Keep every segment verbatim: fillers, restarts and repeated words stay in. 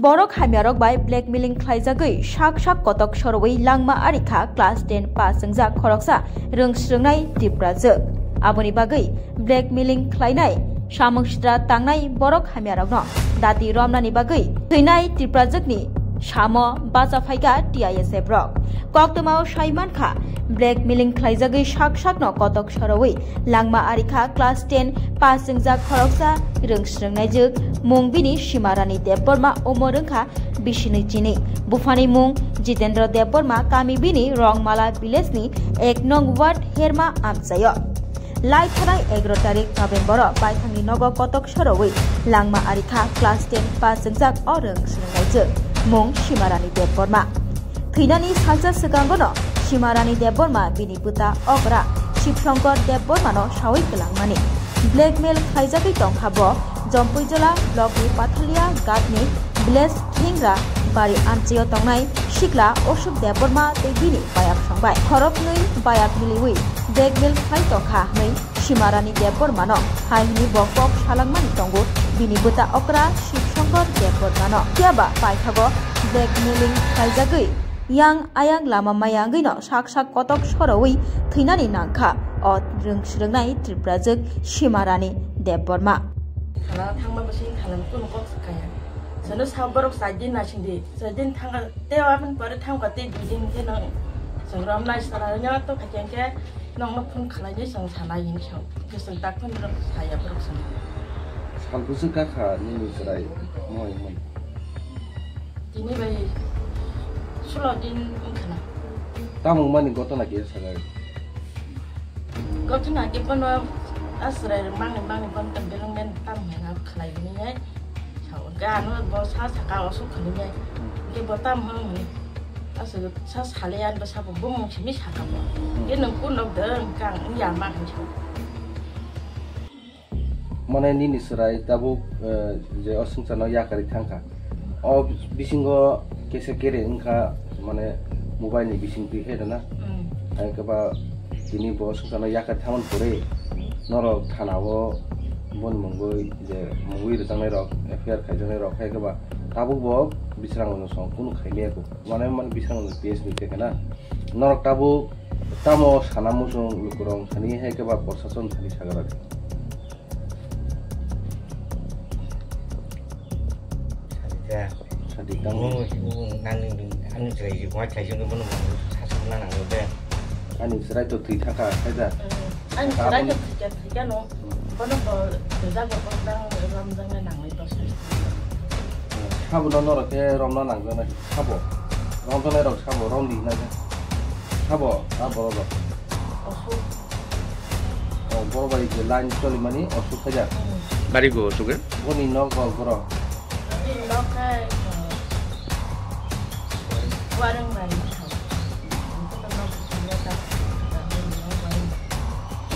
Borok hamyarok bai blackmailing khlaijagwi sak sak kotok sorowi langma arikha class ten pass wngjak khoroksa rwng srwngnai Tiprajwk. Aboni bagwi blackmailing khlainai samung sitra tangnai borok hamyarokno dati romnani bagwi thwinai Tiprajwkni samo bacha phaikha T I S F rok. Koktwmao sai mankha, blackmailing khlaijagwi sak sakno kotok sorowi langma arikha class ten pass wngjak khoroksa rwng srwngnaijwk mung bini Simarani Debbarma umor wngkha bisini chini. Buphani mung Jitendra Debbarma, kami bini Rongmala village ni ek nong ward Herma amchaio. Lai thanai egaroh tarik November o baithangni nogo kotok sorowi langma arikha class ten pass wngjak o rwng srwngnaijwk mung Simarani Debbarma. Thwinani salsa swkangono Simarani Debbarma bini bwta okra Shivshankar Debbarmano sawi kwlangmani blackmail khlaijagwi tongkha bo Jampuijala block ni Pathalia Ghat ni village Thingra bari amchaio tongnai sikla Ashok Debbarma tei bini bayak songbai khoroknwi bayak miliwi blackmail khlai tongkha hwnwi Simarani Debbarmano hai hwnwi bo kok salangmani tongo bini bwta okra Shivshankar Debbarmano. Phiya ba paithago blackmailing khlaijagwi yang ayang lama maya wngwino sak sak kotok sorowi thwinani nangkha o rwng srwngnai Tiprajwk Simarani Debbarma. Thala thangma bwswk thala kunu kok swkaya. Sono sa borok char din naising di. Char din thangka tei aboni pore thangka tei dui din khe no chwng romnai sara nw to khaikhe khe nokno phone khlainai chwng sanai hinwi sao. Khe chwng tak phone rok saya borok chwng. Sal bwswk kakha nini chwrai moi mon. Tini bai sulo din wngkhana. Tamo mani gotona khe sagai. Gotona khe bono aswrai rwmani bangni bangni bono tei beleng ben tamo hwnwi khlai hwnwi hai. Sao hwnkhe ano bo sa saka osuk hwnwi hai. Hwnkhe bo tamo hwnwi hwnwi. Aswk sa sale ani bo sabo bumung simi saka bo. Hwnkhe nwng kun nok de wngkha ang wngya ma hwnwi sao. Mane nini chwrai tabuk, eh, je o swngcharno yakarwi thangkha. O bisingo kesa kere wngkha, mane mobile ni bising twi khe rwna. Mm. Hai khe ba tini bo swngcharno yakarwi thangmani pore norok thana o boni mungwi je mungwi rwjaknai rok, F I R khaijaknai rok, hai khe ba tabuk bo bisrango no song kunu khaimaya kho. Mane, mane bisrango no case ni khe na. Norok tabuk tamo sana muchung lukurok thani hai khe ba proshashan thani sagra. Sadika. Sadika. Mo, mo, nang, ani chwrai ji, mo, chai jong, mo, mo, sasuk na nang, de. Ani chwrai to thwi thaka, khaida. Ani chwrai to thwi thaka, thwi no. Bono bo, doja bo, bo, dang, ram, dang, nang, ni, to, sa. Sabo no norok khe romna nang, na, sabo. Rom, to, norok sabo, rom, di, na, sabo, a, borok rok. Osu. Oh, borok bai je line choli mani, osu khaja. Hmm. Bari go osu ke? Boni nok rok borok. Boni nok hai, uh, warung bai.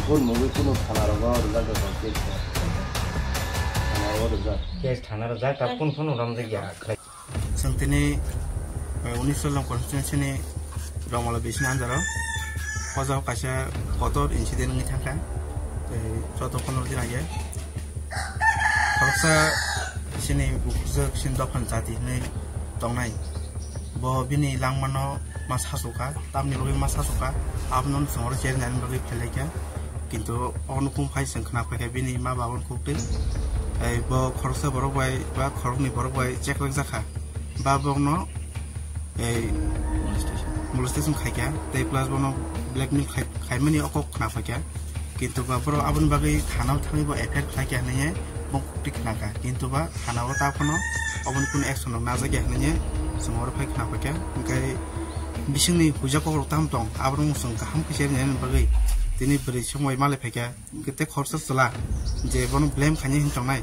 Boni mungwi kunu thana rogo rijak de kon case ko. Thana rogo rijak. Case thana rijak, ta phone phone ram de ya. Chwng tini, eh, unis Solong constituency ni Rongmala bising anjaro. O jaga kaisa kotor incident wngwi thangkha. Tei joto kono jira ye. Khoroksa sini bukhukjwk sini dophani jati hinwi tongnai. Bo bini langmano ma sasukha, tamni bagwi ma sasukha, abono chwngno chernaini bagwi phelaikha. Kintu o nukhung phai chwng khna phaikha bini ma babani khuktwi. Tei bo khoroksa borok bai ba khoroknwi borok bai check rwkjakha. Ba borokno, ei, molestation khaikha, tei plus bono blackmail khai-, khaimani o kok khna phaikha. Kintu ba borok aboni bagwi thana-o thangwi bo F I R khlaikha hinwi bo kukti khnakha. Kintu ba thana-o ta phano oboni kunu action rok najakya hinwi chwng oro phai khna phaikha. Hwnkhe bisingni huijak kokrok tamo tong, aborok chwng kaham khe chernaini bagwi tini bwrwi songbai malai phaikha. Hwnkhe tei khoroksa chwla je bono blame khainai hinwi tongnai.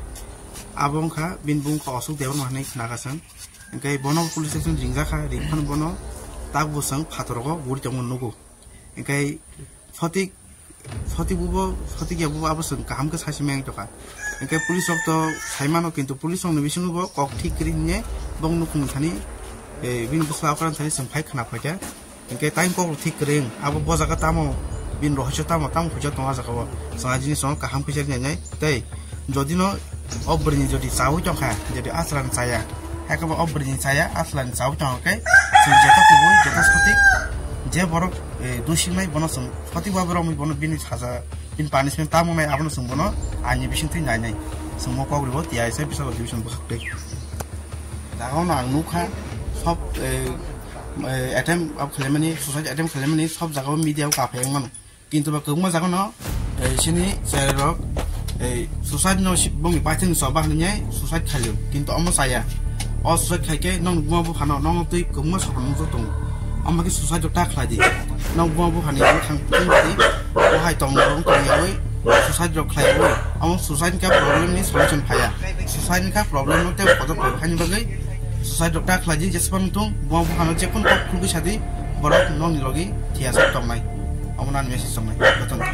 Abo wngkha bini bumung kha Ashok Debbarma hinwi khnakha chwng. Hwnkhe bono police station ringjakha, ringphano bono takbo chwng phataro guri tongmani nugo. Hwnkhe photik, photik bubo, photik ya bubo abo chwng kaham khe sasimeng tongkha. Hwnkhe police rok to saimano, kintu police rokni bisingo bo kok thik kwrwi hinye bong nukhung thani, eh, bini bwsla okra thani chwng phai khna phaikha. Hwnkhe time kok thik kwrwi wng, abo bo jaga tamo, bini rohorjo tamo, tamo khuja tongo ah jaga o. Chwng ah jinis no kaham khe chernainai. Tei jodi no o bwrwini jodi chaui tongkha, jodi achara no chaya, Aka bo o bwrwini chaya, aslan chawi tongo khe, chwng jeta kubui, jeta sotik, je borok, eh, dusi wngnai bono chwng sotik babu romwi bono bini saja, bini punishment tamo nai abono chwng bono aini bisingtwi nainai. Chwng mo kok ribo T I S F bisalo division bwswk twi. Jaga ono ang nukha, sob, eh, eh, attempt abo khailaimani, suicide attempt khailaimani, sob jaga o media o kaphai wngmano. Kintu ba kwbangma jaga no, eh, sini chwrai rok, eh, suicide no si-, bongni paithak ni choba hinwi suicide khaio. Kintu omo chaya. O suicide khai khe nong buma bupha no nong twi kwbangma sokang nukjak tongo. Omo khe suicide rok ta khlai di. Nong buma bupha ni bwkhang twi di. Bo hai tong rok tong yawi suicide rok khlai yawi. Omo suicide ka problem ni solution phaya. Suicide ka problem no tei kotor khlai hani bagwi suicide rok ta khlai di jespan tung buma bupha no jekun kok khulwi sadi borok nong ni logi thia sok tongnai. Omo nang message tongnai. Jotono.